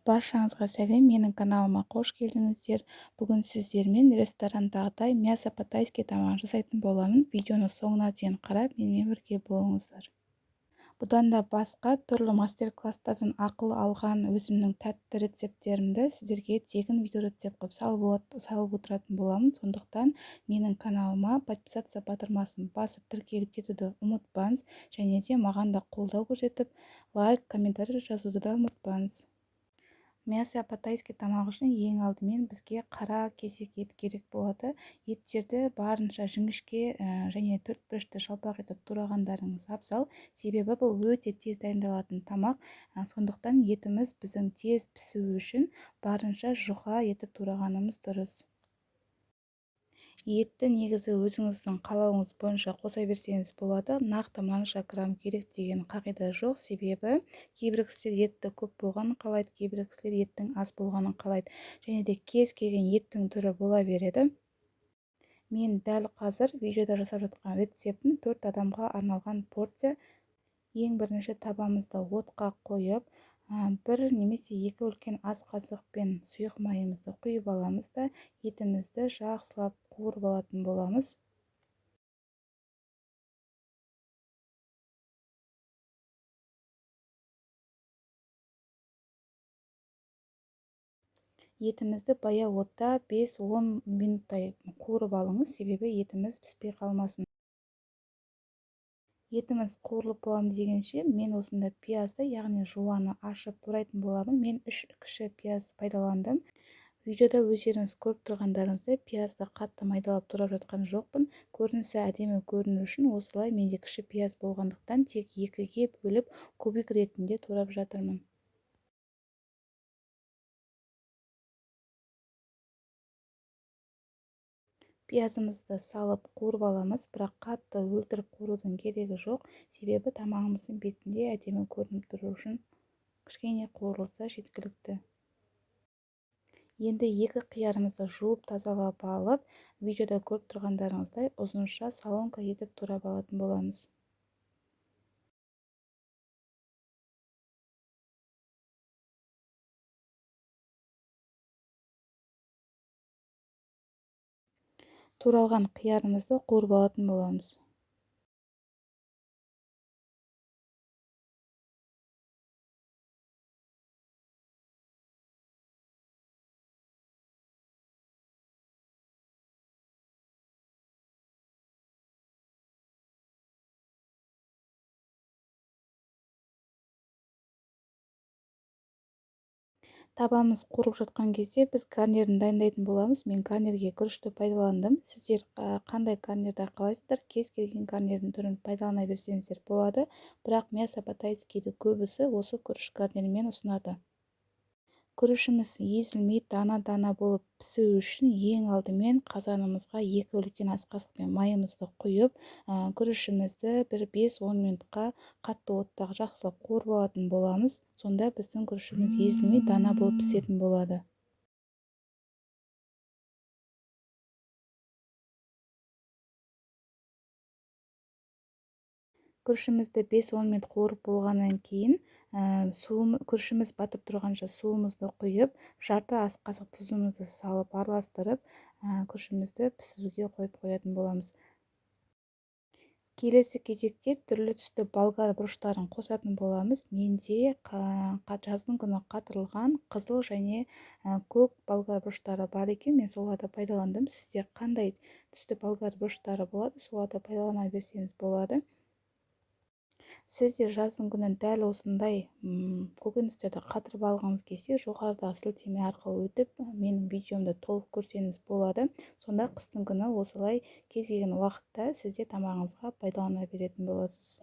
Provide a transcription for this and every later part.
Баршаңызға сәлем, менің каналыма қош келдіңіздер. Бүгін сіздермен ресторандағыдай мясо по-тайски тамағын жасайтын боламын. Видеоны соңына дейін қарап, менімен бірге болыңыздар. Бұдан да басқа түрлі мастер-класстардан ақыл алған өзімнің тәтті рецепттерімді сіздерге тегін видео рецепт қылып салып отыратын боламын. Сондықтан менің каналыма подписаться батырмасын басып тіркеліп кетуді ұмытпаңыз. Және де маған да қолдау көрсетіп, лайк, комментарий жазуды да ұмытпаңыз. Мясо по-тайски тамағы үшін ең алдымен бізге қара кесек ет керек болады. Еттерді барынша жіңішке және төрт бұрышты жалпақ етіп турағандарыңыз абзал. Себебі бұл өте тез дайындалатын тамақ. Сондықтан етіміз біздің тез пісуі үшін барынша жұқа етіп турағанымыз дұрыс. Етті негізі өзіңіздің қалауыңыз бойынша қоса берсеңіз болады. Нақты мынанша грамм керек деген қағида жоқ, себебі кейбір кісілер етті көп болғанын қалайды, кейбір кісілер еттің аз болғанын қалайды. Және де кез келген еттің түрі бола береді. Мен дәл қазір видеода жасап жатқан рецептім 4 адамға арналған порция. Ең бірінші табамызды отқа қойып, бір немесе екі үлкен ас қасықпен сұйық майымызды құйып аламыз да, етімізді жақсылап қуырып алатын боламыз. Етімізді баяу отта 5-10 минуттай қуырып алыңыз, себебі етіміз піспей қалмасын. Етіміз қуырылып боламын дегенше, мен осында пиязды, яғни жуаны ашып турайтын боламын. Мен 3 кіші пияз пайдаландым. Видеода өздеріңіз көріп тұрғандарыңыздай пиязды қатты майдалап турап жатқан жоқпын. Көрінісі әдемі көріну үшін осылай менде кіші пияз болғандықтан тек 2-ге бөліп кубик ретінде турап жатырмын. Пиязымызды салып қуырып аламыз, бірақ қатты өлтіріп қуырудың керегі жоқ, себебі тамағымыздың бетінде әдемі көрініп тұру үшін кішкене қуырылса жеткілікті. Енді екі қиярымызды жуып тазалап алып, видеода көріп тұрғандарыңыздай ұзынша соломка етіп турап алатын боламыз. Туралған қиярымызды қуырып алатын боламыз. Табамыз қуырылып жатқан кезде біз гарнирін дайындайтын боламыз. Мен гарнирге күрішті пайдаландым. Сіздер қандай гарнирді қалайсыздар, кез келген гарнирдің түрін пайдалана берсеңіздер болады. Бірақ мясо по-тайскиді көбісі осы күріш гарнирімен ұсынады. Күрішіміз езілмей дана-дана болып пісу үшін ең алдымен қазанымызға 2 үлкен ас қасықпен майымызды құйып, күрішімізді бір 5-10 минутқа қатты отта жақсылап қуырып алатын боламыз. Сонда біздің күрішіміз езілмей дана болып пісетін болады. Күрішімізді 5-10 минут қуырып болғаннан кейін, күрішіміз батып тұрғанша суымызды құйып, жарты ас қасық тұзымызды салып араластырып, күрішімізді пісіруге қойып қоятын боламыз. Келесі кезекте түрлі түсті болгар бұрыштарын қосатын боламыз. Менде жаздың күні қатырылған қызыл және көк болгар бұрыштары бар екен, мен соларды пайдаландым. Сізде қандай түсті болгар бұрыштары болады, соларды пайдалана берсеңіз болады. Сіз де жаздың күні дәл осындай көкөністерді қатырып алғыңыз келсе, жоғарыдағы сілтеме арқылы өтіп, менің видеомды толық көрсеңіз болады. Сонда қыстың күні осылай кез келген уақытта сіз де тамағыңызға пайдалана беретін боласыз.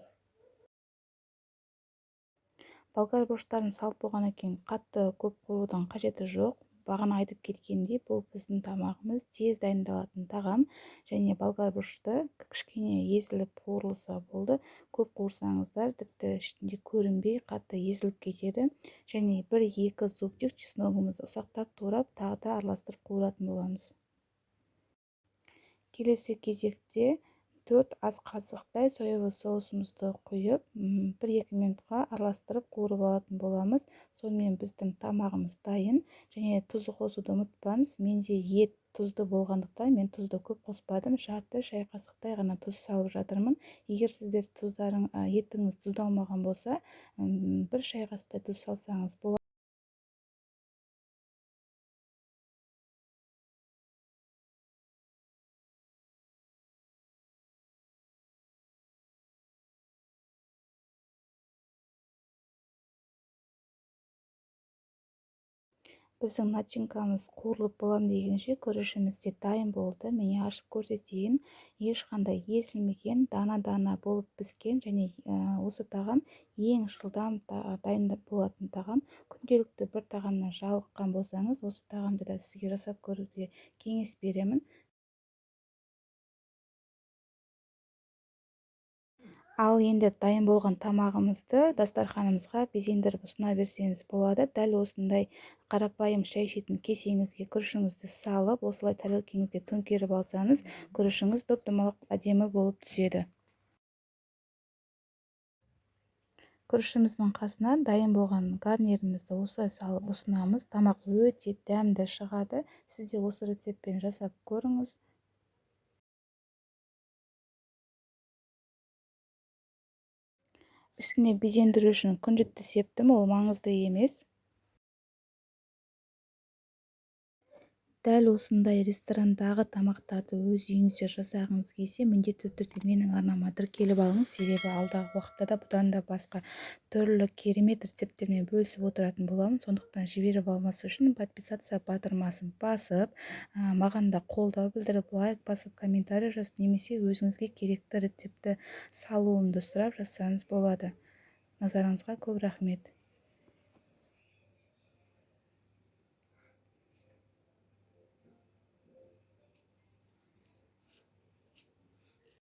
Болгар бұрыштарын салып болғаннан кейін қатты көп қуырудың қажеті жоқ. Бағана айтып кеткендей, бұл біздің тамағымыз тез дайындалатын тағам, және болгар бұрышты кішкене езіліп қуырылса болды. Көп қуырсаңыздар тіпті ішінде көрінбей қатты езіліп кетеді. Және бір-екі зубчик чесногымызды ұсақтап турап, тағы да араластырып қуыратын боламыз. Келесі кезекте 4 ас қасықтай соевый соусымызды құйып, 1-2 минутқа араластырып қуырып алатын боламыз. Сонымен біздің тамағымыз дайын. Және тұз қосуды ұмытпаңыз. Менде ет тұзды болғандықтан мен тұзды көп қоспадым. Жарты шай қасықтай ғана тұз салып жатырмын. Егер сіздер етіңіз тұздалмаған болса, 1 шай қасықтай тұз салсаңыз болады. Біздің начинкамыз қуырылып болам дегенше күрішіміз де дайын болды. Міне ашып көрсетейін. Ешқандай езілмеген, дана-дана болып піскен және осы тағам ең жылдам дайын болатын тағам. Күнделікті бір тағамнан жалыққан болсаңыз, осы тағамды да сізге жасап көруге кеңес беремін. Ал енді дайын болған тамағымызды дастарханымызға безендіріп ұсына берсеңіз болады. Дәл осындай қарапайым шай ішетін кесеңізге күрішіңізді салып, осылай тарелкеңізге төңкеріп алсаңыз, күрішіңіз доп-домалақ әдемі болып түседі. Күрішіміздің қасына дайын болған гарнирімізді осылай салып ұсынамыз. Тамақ өте дәмді шығады. Сіз де осы рецептпен жасап көріңіз. Үстіне безендіру үшін күнжітті септім, ол маңызды емес. Дәл осындай ресторандағы тамақтарды өз үйіңізде жасағыңыз келсе, міндетті түрде менің арнама тіркеліп алыңыз. Себебі алдағы уақытта да бұдан да басқа түрлі керемет рецепттермен бөлісіп отыратын боламын. Сондықтан жіберіп алмас үшін подписаться батырмасын басып, маған да қолдау білдіріп, лайк басып, комментарий жазып, немесе өзіңізге керекті рецептті салуымды сұрап жазсаңыз болады. Назарыңызға көп рахмет.